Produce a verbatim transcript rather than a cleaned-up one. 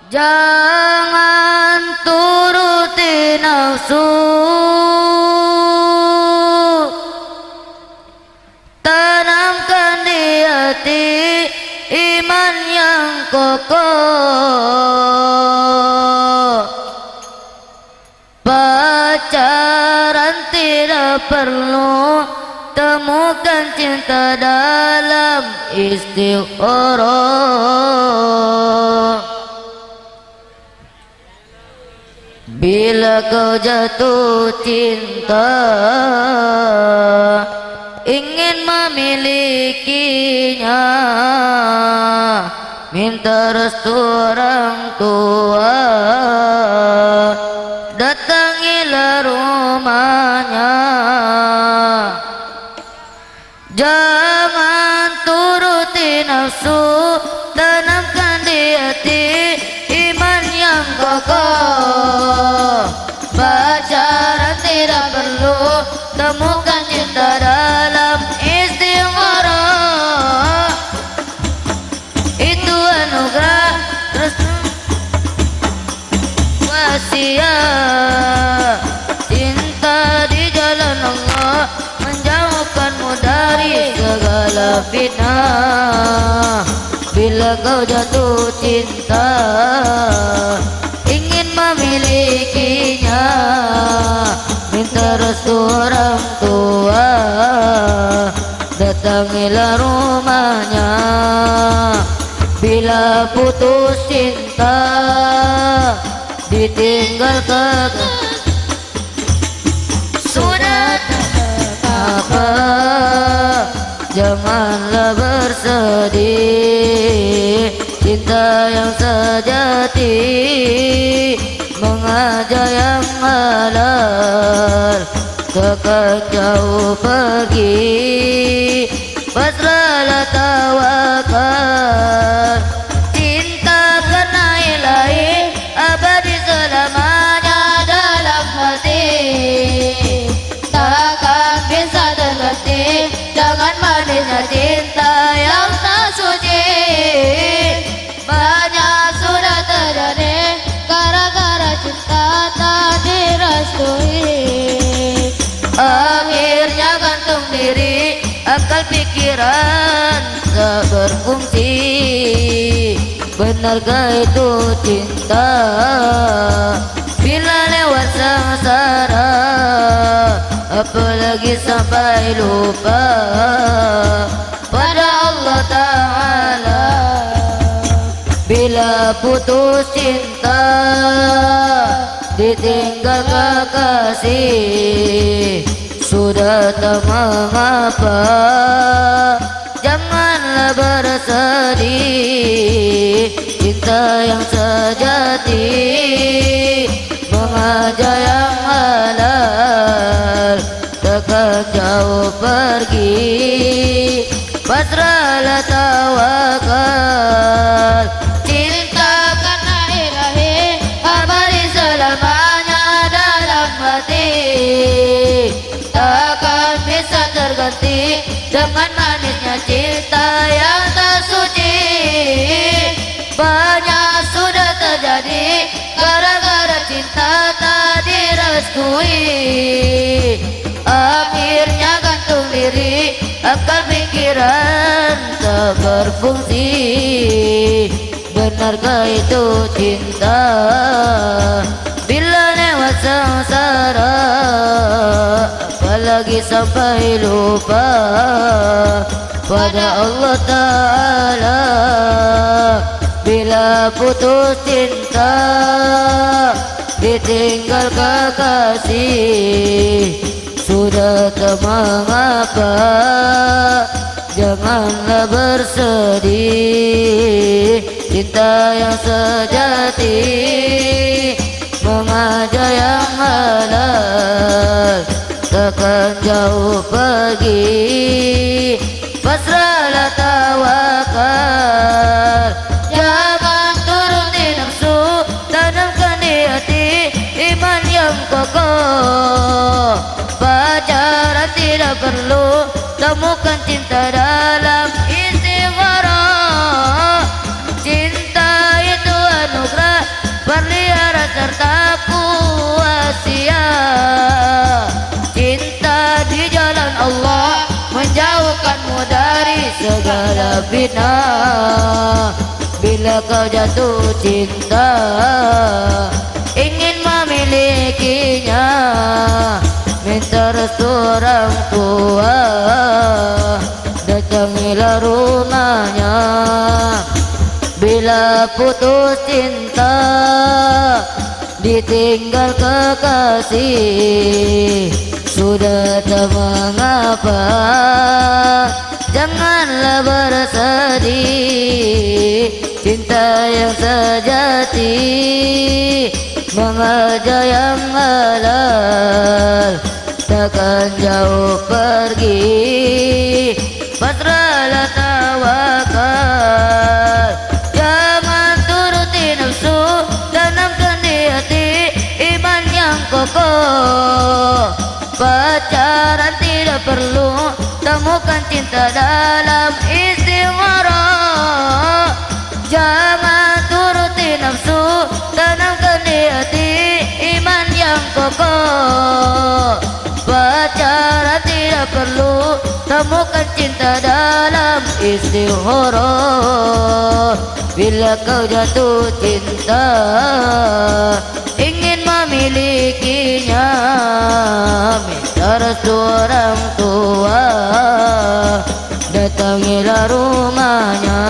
Jangan turuti nafsu, tanamkan di hati iman yang kokoh. Pacaran tidak perlu, temukan cinta dalam istikharah. Bila kau jatuh cinta, ingin memilikinya, minta restu orang tua, datangilah rumahnya. Jangan turuti nafsu, tanamkan di hati iman yang kokoh. Pacaran tidak perlu, temukan cinta dalam istikharah. Itu anugerah restu. Wasiat cinta di jalan Allah, menjauhkanmu dari segala fitnah. Bila kau jatuh cinta, ingin memilikinya, minta restu orang tua, datangilah rumahnya. Bila putus cinta, ditinggal kekasih, sudah tak mengapa, janganlah bersedih. Cinta yang sejati mengajar yang halal, takkan jauh pergi. Pasrahlah tawakal, cinta karena ilahi, abadi selamanya dalam hati. Takkan bisa terganti dengan manisnya cinta yang tak suci. Banyak sudah terjadi gara-gara cinta tak direstui. Akhirnya gantung diri, akal pikiran tak berfungsi. Benarkah itu cinta? Bila lewat sengsara, apalagi sampai lupa pada Allah Ta'ala. Bila putus cinta, ditinggal kekasih, sudah tak mengapa, janganlah bersedih. Cinta yang sejati mengajar yang halal, takkan jauh pergi. Pasrahlah tawakal, cinta karena ilahi, abadi selamanya dalam hati. Takkan bisa terganti dengan manisnya cinta yang tak suci. Banyak sudah terjadi gara-gara cinta tak direstui. Akhirnya gantung diri, akal pikiran tak berfungsi. Benarkah itu cinta? Bila lewat sengsara, apalagi sampai lupa pada Allah Ta'ala. Bila putus cinta, ditinggal kekasih, sudah tak mengapa, janganlah bersedih. Cinta yang sejati mengajar yang halal, takkan jauh pergi. Pasrahlah tawakal, jangan turuti nafsu, tanamkan di hati iman yang kokoh. Pacaran tidak perlu, temukan cinta dalam istikharah. Cinta itu anugerah, fitnah. Bila kau jatuh cinta, ingin memilikinya, minta restu orang tua, datangilah rumahnya. Bila putus cinta, ditinggal kekasih, sudah tak mengapa, janganlah bersedih. Cinta yang sejati, mengejar yang halal, takkan jauh pergi. Pasrahlah, tawakal, jangan turuti nafsu, tanamkan di hati iman yang kokoh. Pacaran tidak perlu, temukan cinta dalam istikharah. Jangan turuti nafsu, tanamkan di hati iman yang kokoh. Pacaran tidak perlu, temukan cinta dalam istikharah. Bila kau jatuh cinta, ingin memilikinya, minta restu orang tua, datangilah rumahnya.